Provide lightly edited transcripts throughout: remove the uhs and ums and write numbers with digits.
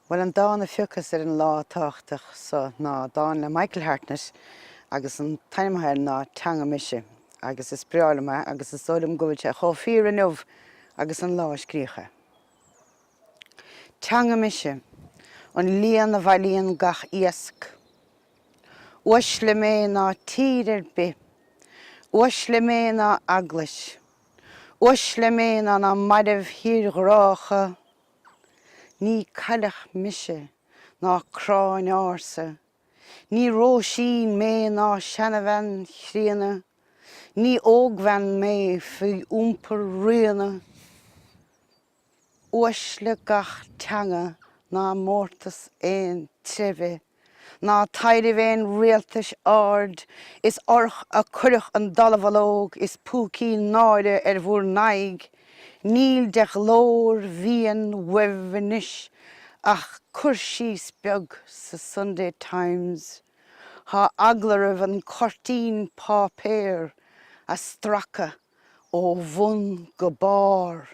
Bhuel, an dán a phiocas ar an lá tábhachtach so ná dán le Michael Hartnett agus an t-ainm atá air ná Teanga Mise agus is breá liom é agus is dóigh liom go bhfuil sé chomh fíor inniu agus an lá a scríodh é. Teanga mise, an líon a bhailíonn gach iasc. Uaisle mé ná tír ar bith, uaisle mé ná eaglais, uaisle mé ná na mairbh thírghrácha. Ní cailleach mise ná cráin ársa, ní Róisín mé ná seanabhean chríonna, ní ógbhean mé faoi iompar ríona. Uaisle gach teanga ná mórtas aon treibhe, ná taidhreamh aon rialtais aird, is oraibh a cuireadh an dallamhullóg is púcaí náire ar bhur n-aghaidh, níl de ghlóir mhín uaibh anois ach cur síos beag sa Sunday Times. Tá eagla oraibh an cuirtín páipéir a stracadh ó bhun go barr,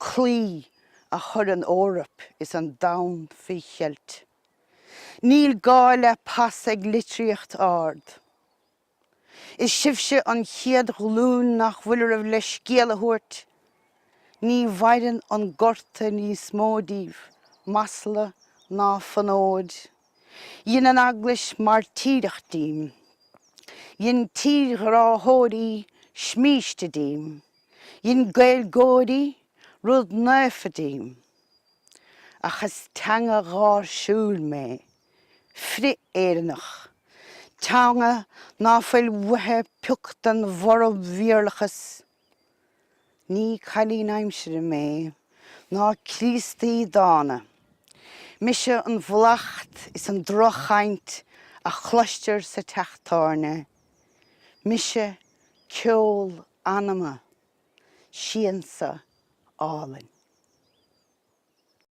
claí a chuir an Eoraip is an domhan faoi cheilt. Níl gá le pas ag litríocht ard. Is sibhse an chéad ghlúin nach bhfuil oraibh leithscéal a thabhairt. Ní mhaireann an gorta níos mó díbh, masla ná fonóid. Dhein an Eaglais mairtíreach díom. Dhein tírghráthóirí smíste díom. Dhein Gaeilgeoirí rud naofa díom. Ach is teanga gháirsiúil mé, frith-Éireannach, teanga ná fuil uaithi pioc den bhorb-Bhéarlachas. Ní cailín aimsire mé, ná Críostaí dána. Mise an mhallacht is an droch-chaint a chloistear sa teach tábhairne. Mise ceol anama, siansa álainn.